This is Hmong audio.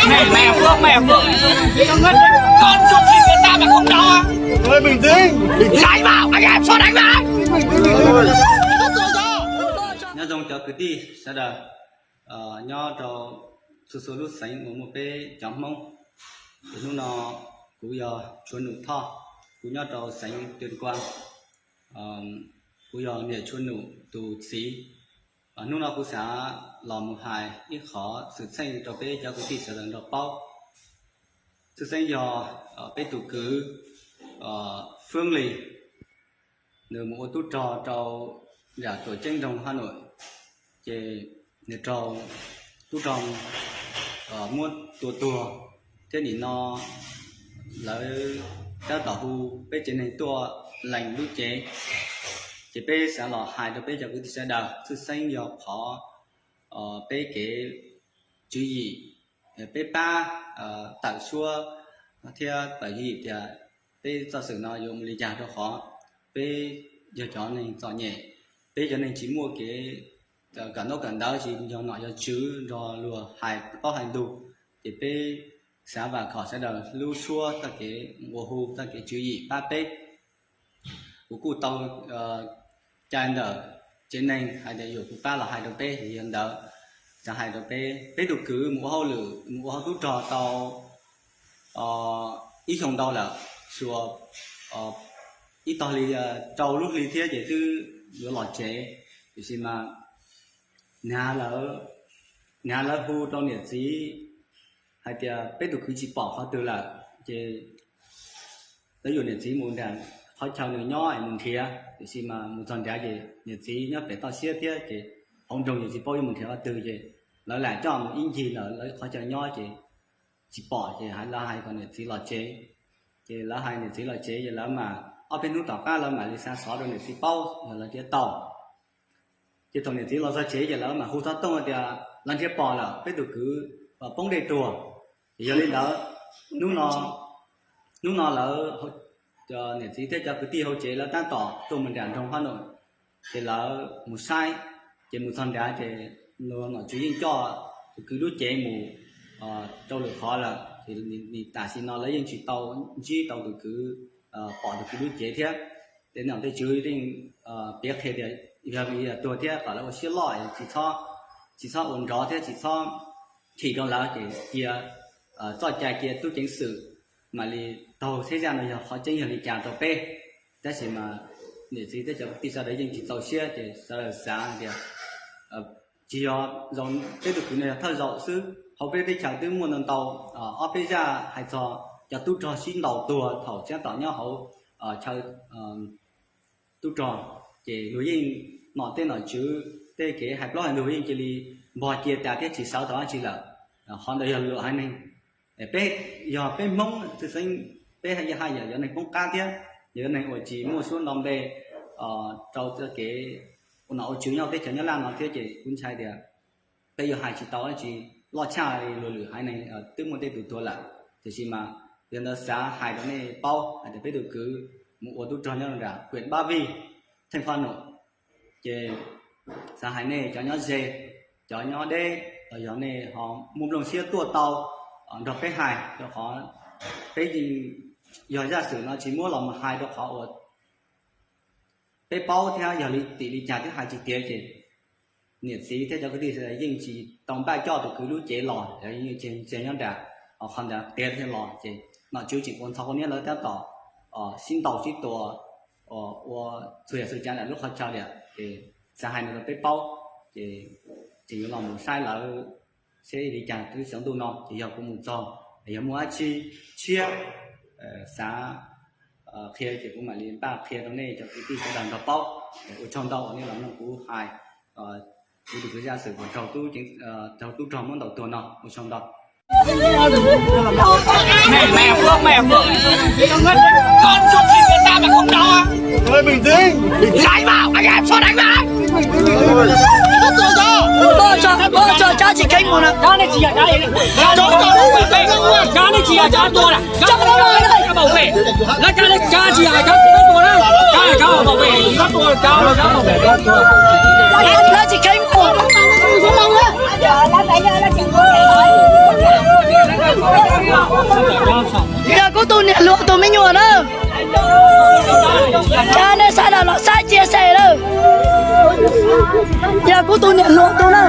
Mẹ, mẹ Phước, mẹ Phước. Con suốt ngày người ta mà không đỏ. Ơi, bình tĩnh, bình tĩnh. Đánh vào, anh em, sao đánh vào? Nyob zoo cov kwv tij sawv daws, nyob rau txhua txhua lub xeev uas muaj peb cov Hmoob. Ces hnub no kuv yog Tshuav Num Thoj, kuv nyob rau xeev Tuyên Quang. Kuv yog niam Tshuav Num tus txiv. Hnub no kuv xav los mus hais ib qho xwm txheej rau peb cov kwv tij sawv daws nrog paub. Tshwj xeeb yog peb tus kwv Phương Ly, nws mus ua tub rog rau nram Tuam Ceeb nroog Hab Nuam, ces nws raug tub rog muab tua tuag, thiab nim no lawv tab tom hu peb tsev neeg tuaj lees lub cev. Ces peb xav los hais rau peb cov kwv tij sawv daws, tshwj xeeb yog qhov peb kev tswv yim, peb pab tawm suab thiab tawm yim tias peb txoj xwm no yuav mus li cas, rau qhov peb yog cov neeg txom nyem, peb cov neeg tsis muaj kev kawm ntaub kawm ntawv, tsis yog nom yog tswv nrog luag hais plaub hais ntug, ces peb xav vam khom sawv daws lub suab txoj kev ua hu, txoj kev tswv yim pab peb. Kuv kuj tau cai ntawm tsev neeg hais tias yuav kuv pab los hais rau peb, yog li ntawd xav hais rau peb, peb tus kwv mus ua hauj lwm, mus ua tub rog tau ib xyoo ntau lawm, suas ib tog li rau lub hli thiab ces twb yuav los tsev, tiam sis mas nag lawv, nag lawv hu rau niam txiv hais tias peb tus kwv tsis pom qhov twg lawm, ces lawv yuam niam txiv mus nram qhov chaw nws nyob es mus nrhiav, tiam sis mas mus txog nrad ces niam txiv nyob pem toj siab thiab ces hauv nroog ces tsis paub yuav mus nrhiav qhov twg, ces lawv lam coj mus ib ncig lawm lawv qhov chaw nyob ces tsis pom, ces lawv hais kom niam txiv los tsev. Ces lawv hais niam txiv los tsev, ces lawv mam ob peb hnub tom qab lawv mam li xa xov rau niam txiv paub, lawv thiaj tau. Ces thaum niam txiv los txog tsev ces lawv mam hu xov tooj tias lawv nrhiav pom lawm, peb tus kwv poob dej tuag. Ces yog li ntawd, hnub no, hnub no lawv, niam txiv thiab cov kwv tij hauv tsev lawv tab tom tuaj mus nram nroog Hab Nuam, ces lawv mus saib, ces mus txog nrad ces nom tswv yeej coj tus kwv lub cev mus rau lwm qhov lawm, ces tam sim no lawv yeej tsis tau ntsib tau tus kwv, pom tus kwv lub cev thiab. Ces nom tej tswv yeej piav qhia tias yog vim yog tuag thiab kom lawv ua siab loj, tsis txhob, tsis txhob ua nrov thiab tsis txhob chim rau lawv, ces cia txoj cai cia tub ceev xwm mam li taug txheb zaj no yog qhov tseeb yog li cas rau peb. Tab sis mas niam txiv thiab cov kwv tij sawv daws yeej tsis txaus siab, ces sawv daws xav tias tsis yog, peb tus kwv no yog thawj zaug xwb, hauv peb teb chaws twb muaj ntau ntau ob peb zaj hais txog cov tub rog sib ntaus tuag thaum tab tom nyob hauv chaw tub rog, ces luag yeej, nom tej nom tswv tej kev hais plaub hais ntug yeej cia li npog cia tas thiab tsis sawv tau dab tsi lawm. Qhov ntawd yog luag haiv neeg, peb yog peb Hmoob tshwj xeeb, peb yog haj yam yog neeg poob qab thiab yog neeg uas tsis muaj suab nto npe rau txoj kev ua nom ua tswv nyob teb chaws Nyab Laj no thiab, ces kuv ntshai tias peb yuav hais tsis tau dab tsi loj tshaj li luag lwm haiv neeg twb muaj tej tus tuag lawm. Tiam sis mas yog ntawd xav hais rau nej paub hais tias peb tus kwv mus ua tub rog nyob nram huyện Ba Vì, theej Hab Nuam, ces xav hais nej cov nyob ze, cov nyob deb, los yog nej ho muaj nplooj siab tuaj tau nrog peb hais, rau qhov peb yeej yog zaj xwm no tsis muab los mus hais rau qhov uas peb paub thiab yog li tim li cas thiab hais tsis tiav, ces niam txiv thiab cov kwv tij yeej tsis tau npaj coj tus kwv lub cev los, yeej tseg nyob nram, qhov ntawd qias thiaj los, ces nom tswv tseem ua ntxhov ua niab lawv tab tom sib ntaus sib tua ua txhua yam txhua tsav nram lub qhov chaw tiam, ces xav hais no rau peb paub, ces tseem yuav los mus saib lawv seb li cas twb sawv ntuj no, ces yog kuv mus txog, yog muaj dab tsi tshiab xav qhia ces kuv mam li npaj qhia rau nej cov kwv tij sawv daws nrog paub. Ua tsaug ntau uas nej los mloog kuv hais kuv tus kwv zaj xwm uas raug tub rog muab ntaus tuag no. Ua tsaug ntau. Mẹ, mẹ Phước, mẹ Phước. Con suốt ngày người ta mà không đỏ. Ơi, bình tĩnh, bình tĩnh. Đánh vào, anh em, sao đánh vào? Ôi, trời, ôi, trời, cá chỉ cánh một nè. Cá này chỉ là cá này. Cá này chỉ là cá to nè. Cá này cá bảo vệ. Lá cá này cá chỉ là cá to nè. Cá này cá bảo vệ. Cá to là cá, cá bảo vệ. Cá chỉ cánh một. Yog kuv tus niam hluas tus me nyuam na. Cas nej sawv daws los saib cia se lawm. Yog kuv tus niam hluas tus na.